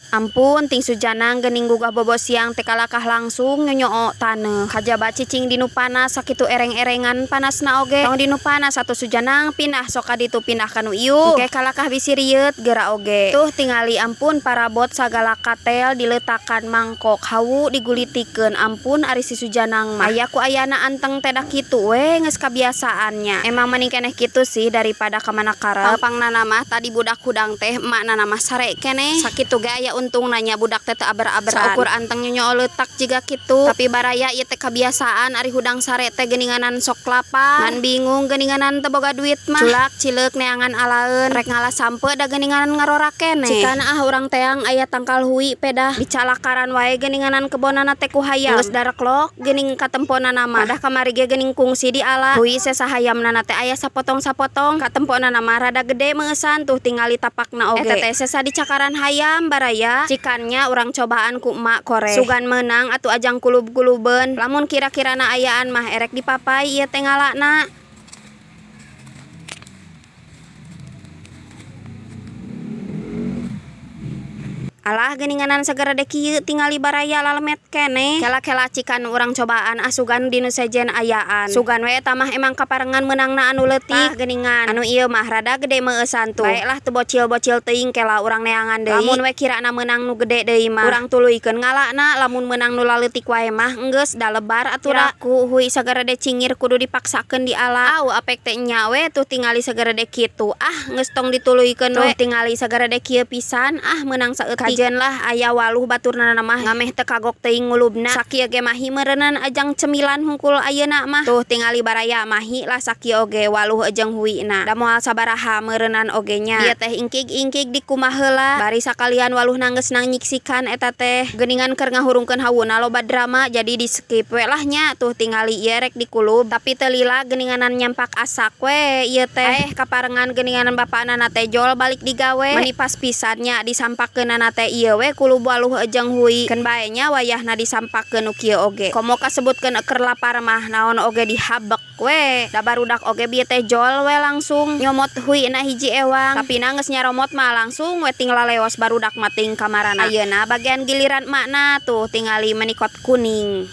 Ampun ting Sujanang geuning gugah bobo siang teh kalakah langsung nyonyoo taneuh. Kajaba cicing di nu panas sakitu ereng-erengan panasna oge. Tong di nu panas atuh Sujanang pindah sok ka ditu pindah ka nu ieu. Engke kalakah bisi rieut geura oge. Tuh tingali ampun parabot sagala katel dileutakan mangkok hawu digulitikeun ampun ari si Sujanang mah. Aya ku ayana anteng teh da kitu we geus kabiasaan nya. Emang mending keneh kitu sih daripada kamana karep. Pangpangna mah tadi budak hudang teh emakna mah sare keneh. Sakitu ge aya untungna nya budak teh teu aber-aberan. Saukur anteng nyonyoo leutak jiga kitu. Tapi baraya ieu teh kabiasaan ari hudang sare teh geuninganan sok lapar. Ngan bingung geuninganan teu boga duit mah. Culak cileuk neangan alaeun. Rek ngala sampeu da geuninganan ngarora keneh. Cikana ah urang teang aya tangkal hui pedah. Dicalakaran wae geuninganan kebonana teh ku hayam. Geus dareklok geuning katemponana mah. Padah kamari ge geuning kungsi diala. Hui sesa hayamna teh aya sapotong-sapotong. Katemponana mah rada gede meueusan tuh tingali tapakna oge. Eta teh sesa dicakaran hayam baraya. Cikannya urang cobaan ku emak kore. Sugan meunang atuh ajang kulub-kulubeun. Lamun kira-kirana ayaan mah erek dipapai ieu teh ngalana. Alah geuninganan sagarede kieu tingali baraya lalemet keneh. Kela-kela cikan urang cobaan asugan di nu sejen ayaan. Sugan we eta mah emang kaparengan meunangna anu leutik. Tah geuningan anu ieu mah rada gede meueusan tuh. Bae lah teu bocil-bocil teuing kela urang neangan deui. Lamun we kirana meunang nu gede deui mah urang tuluykeun ngalana. Lamun meunang nu laleutik wae mah enggeus da lebar atuh ku hui sagarede cingir kudu dipaksakeun diala. Au apek teh nya we tuh tingali sagarede kitu. Ah geus tong dituluykeun we. Tuh tingali sagarede kieu pisan ah meunang saeutik. Kajeun lah aya waluh baturnana mah ngameh teu kagok teuing ngulubna. Sakieu ge mahi meureunan ajang cemilan hungkul ayeuna mah. Tuh tingali baraya mahi lah sakieu oge waluh jeung huina. Da moal sabaraha meureunan oge nya. Ieu teh ingkig-ingkig dikumaha heula. Bari sakalian waluhna geus nangiksikan eta teh. Geuningan keur ngahurungkeun hawuna loba drama jadi di skip we lah nya. Tuh tingali ieu rek dikulub tapi teu lila geuninganan nyampak asak we ieu teh. Kaparengan geuninganan bapakna teh jol balik digawe. Meuni pas pisan nya disampakeunana teh ieu we kulub waluh jeung hui. Keun bae nya wayahna disampakeun nu kieu oge. Komo kasebutkeun keur lapar mah naon oge dihabek we. Da barudak oge bieu teh jol we langsung nyomot huina hiji ewang. Tapi na geus nyaromot mah langsung we ting laleos barudak mah ting kamarana. Ayeuna bagian giliran emakna tuh tingali menikot kuning.